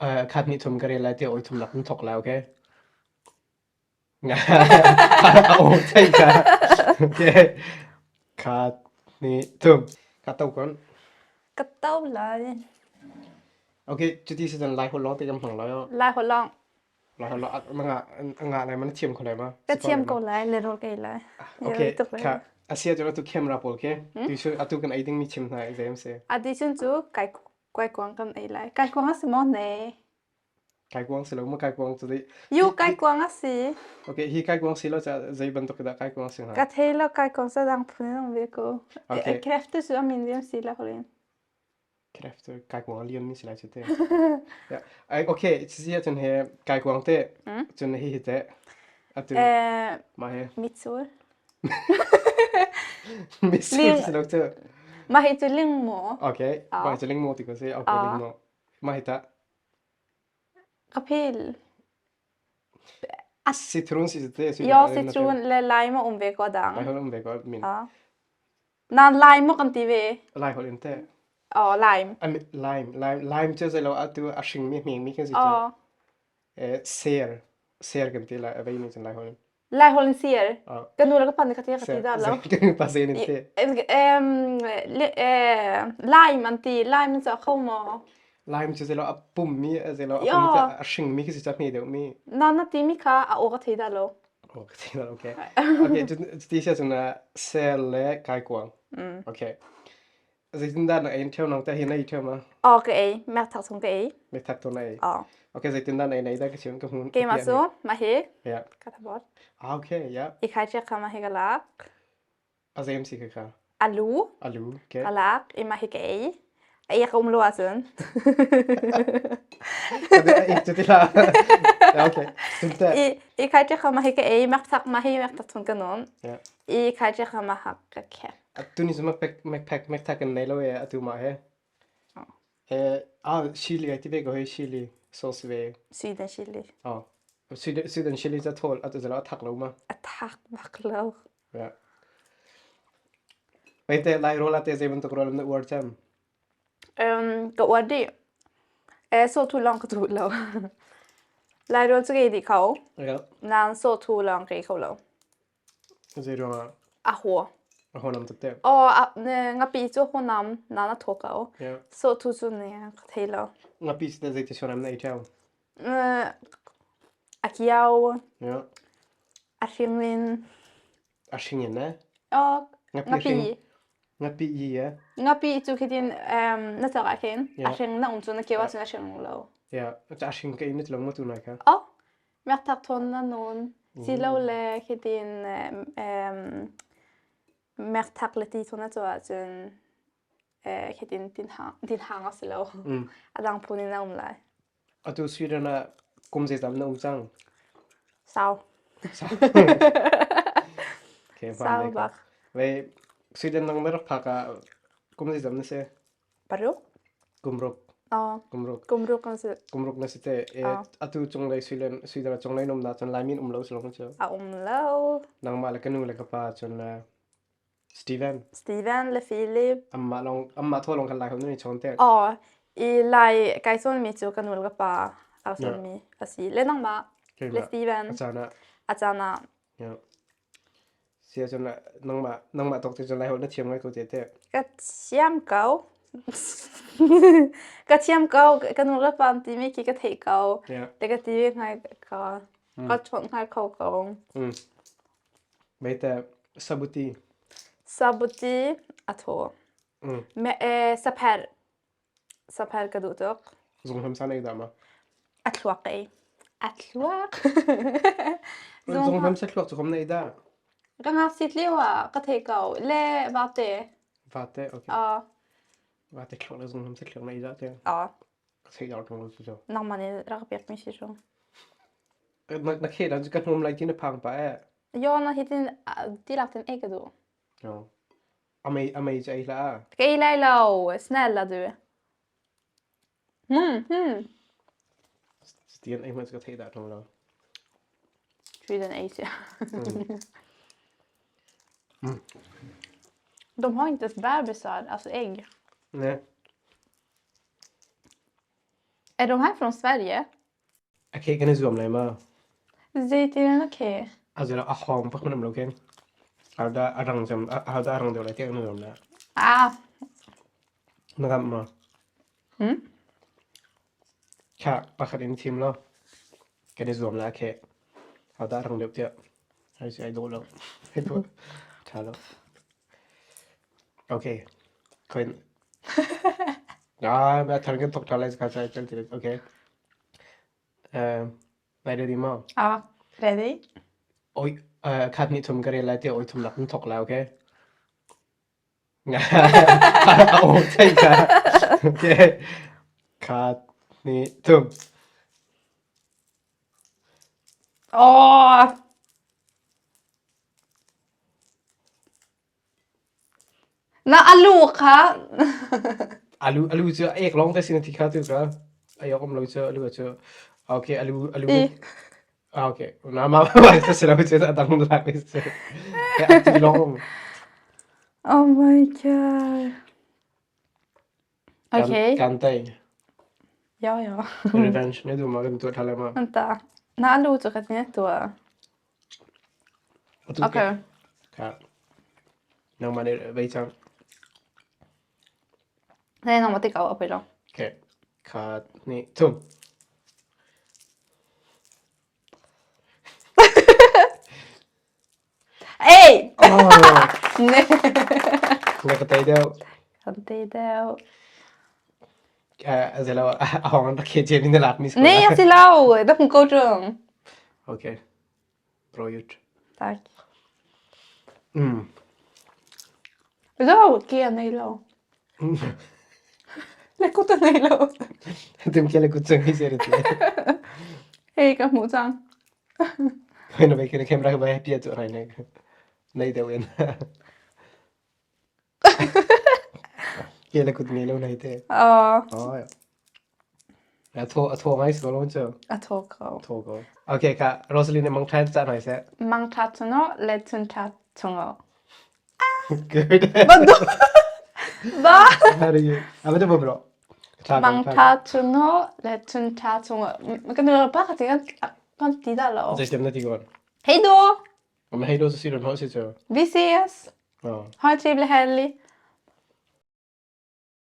Khat hnih thum ka rel lai tiah oi thum nak in thawk lai, okay? A aw thei ka. Okay. Khat hnih thum. Ka to kon. Ka to lai. Okay, cuti si cun Lai holh lawng te kan hmang lai. Lai holh lawng. Lai holh lawng a ngah lai ma na thiam kho lai ma? Ka thiam ko lai, le rawl ka ei lai. Okay, kha asia cu atu camera pawl khi tu cu atu kan ei dingmi chim hna zei am si? Ati cun cu kai kaikuang kan ei lai. Kaikuang a si maw ne? Kaikuang si lo ma kaikuang cu dei. Yu kaikuang a si. Okay, hi kaikuang si lo ca zei bantuk dah kaikuang si hnga? Ka thei lo kaikuang sa dang phun in ve ko. Okay. Craft cu a min viam si la holin. Craft cu kaikuang a lian mi si lai cu te. Yeah. Ai okay, si cun he kaikuang te cun hi hi te atu ma he. Mitsur. Mitsur si lo cu. Mah hi cu lingmaw. Okay, mah hi cu lingmaw ti ko si. Okay, lingmaw. Mah hi tah? Ka phil. Citron si te. Yo, citron le lime a um ve ko dang. Lai holh um ve ko min. Na lime maw kan ti ve? Lai holh in te. Oh, lime. Lime, lime, lime cu zei lo atu a hring mi hming mi kan si cu. Ser, ser kan ti lai, a vei mi cun lai holh in. Lai holh in ser. Ka nu le ka pa nih ka ti ka ti dah lo. Pa sen in te. Lime an ti. Lime cu a kho maw? Lime cu zei lo a pum mi zei lo a pum cu a hring mi khi si cu a hme deuh mi. Na na ti mi kha a aw ka thei dah lo. Aw ka thei dah lo. Okay. Okay, cuti sia cun ser le kaikuang. Okay. Zeitindah na ei ṭheo nang teh hi na ei ṭheo ma? Aw ka ei, mekthak chung ka ei. Mekthak tu na ei. Aw. Okay, zeitindah na ei na ei dah ka chim ka hmun. Keimah cu mah hi. Yeah. Ka thabot. Ah, okay, yeah. I khai ṭiak kha mah hi ka lak. A zeim si kha kha. Alu. Alu, okay. Ka lak, i mah hi ka ei. A ek um lo ahcun. Cu ti la. Okay. I i khai ṭiak kha mah hi ka ei, mekthak mah hi mekthak chung ka nawn. Yeah. I khai ṭiak kha mah hak ka khek. Tuni cu mekphek mekthak kan nei lo e atu mah he. Eh ah chili ai ti ve ko hei chili sauce ve. Sweden chili. Oh. Sweden Sweden chili ca thawl atu zala a thak lo ma. A thak bak lo. Yeah. Wait te lai rawl ate zei bantuk rawl na uar cem? Um ka uar dih. Eh so thu long ka tu lo. Lai rawl cu ke di kho. Yeah. Nang so thu long ke kho lo. Zei ruangah? A haw. A haw nam taktak. Aw, ngapi cu haw nam na na thaw ko. Yeah. So tu cu ne ka thei lo. Ngapi cu zei ti suanam na ei theo? A kiao. Yeah. A hring in. A hring in eh? Aw, ngapi. Ngapi i eh? Ngapi cu khitin na cak ah khin a hring na um cu na kio ah cun a hring lo. Yeah, a hring ka in lo ma tu nai kha. Oh, Miakthak thawn na nawn. Silole khitin miakthak le ti thawn na cawh ahcun khitin tinhang a si lo. A dang phun in a um lai. Atu Sweden ah kum zeizat na um cang? Sau. Sau. Okay, Sau bak. Wei, Sweden nang na rak phak ah kum zeizat na si? Paruk. Kumruk. Oh. Kumruk. Kumruk kan si. Kumruk na si te. E, atu cunglei Sweden Sweden ah cunglei um na cun Laimi um lo silong cu. A um lo. Nangmah le ka nu le ka pa cun uh, Steven. Steven le Philip. Amma long amma tho long kan lai hom ni chon te. Oh, i lai kai son mi cu ka nu le ka pa a son mi a si. Le nangmah le Steven. Achana. Achana. Yeah. Si ahcun nangmah nangmah tawk te cun Laiholh na thiam ngai ko te teh. Ka thiam ko. ka thiam ko. Ka nu le pa an timi khi ka theih ko. Yeah. Te ka ti ngai ka ka chawnh ngai kho ko. Mm. Meite sabuti. Sabuti a thaw. Mm. Me eh, sapher Sapher ka duh tuk. Zunghlam san ei dah ma? A thluak ka ei. A thluak. Zunghlam sa thluak cu kom na ei dah? Ka ngakchit lio ah ka thei ko. Le vate. Vate, okay. Uh. Vate thluak le zunghlam sa thluak na ei dah te? Uh. Ka thei dah tung lo cu. Nangmah nih rak pek mi si cu. Na na khe dan cu ka hnum lai ti na phang pa eh. Yo na hitin tilak tin ei ka duh. No. A mei a mei cu ei hlah. Ka ei lai lo. Snälla du. Hmm, hmm. Tian ei hmanh cu ka theih dah ṭung lo. Sweden ei si. De har inte ens bebisar, alltså ägg. Nej. Är de här från Sverige? A ke kan i zuam lai ma? Zeitin okay. A zira a hawng bak man lo keng. Arda arang jam arda arang deuh lai tiang na zuam la. Ah. Na gam ma? Hmm? Kha pakhat in thim lo. Kan i zuam la ke. Arda arang deuh tiah. Ai si ai dawh lo. Ai dawh. Tha lo. Okay. Koin. Ah, ma thar kan thok tha lai ka chai chal ti. Okay. Nai ready maw? Ah, ready. Oi, khat nih thum ka rel lai tiah oi thum lak in thok lai, okay? Oh, thei ka. Okay. Khat nih thum. Oh. Na alu kha. Alu alu cu ek lawng te sin ti kha tu ka. Ai ok um lo cu alu cu. Okay, alu alu. Ah, okay. Na ma ma ta sila cu ta dang lak ni se. Ti long. Oh my god. Okay. Kan tai. Ja ja. Revenge ne du ma kan tu thala ma. Anta. Na alu cu ka tin tu. Okay. Kha. Nangmah nih vei cang. Ne nangmah tik au apoi lo. Okay. Khat hnih thum. Ey! Oh. Ne. Na ka tei deuh. Kan tei deuh. A zelo a hong an ke chen in na lak mi Ne, a si lo. Na hmu ko ṭung. Okay. Bra gjort. Tack. Mm. Zo, ke nei lo. Le kut nei lo. Tum ke le kut chung hi seri ti. Hei, ka hmuh cang. Na bai kena camera ka bai pia tu rai nei. Nei deuh in. Ke le kut ngei lo nei te. Oh. Oh. A thaw a thaw ngai si lo cu. A thaw ko. Thaw ko. Okay ka Rosaline mang than cha nai se. Mang tha chungo le chun tha chungo. Good. Vadå? Va? Herregud. Ja men det var bra. Mang tha chungo le chun tha chungo. Kan du bara kan kan titta lo? Det stämmer inte igår. Hej då! Ja, men hej då så syr de hörs ju. Vi ses! Ja. Ha en trevlig helg.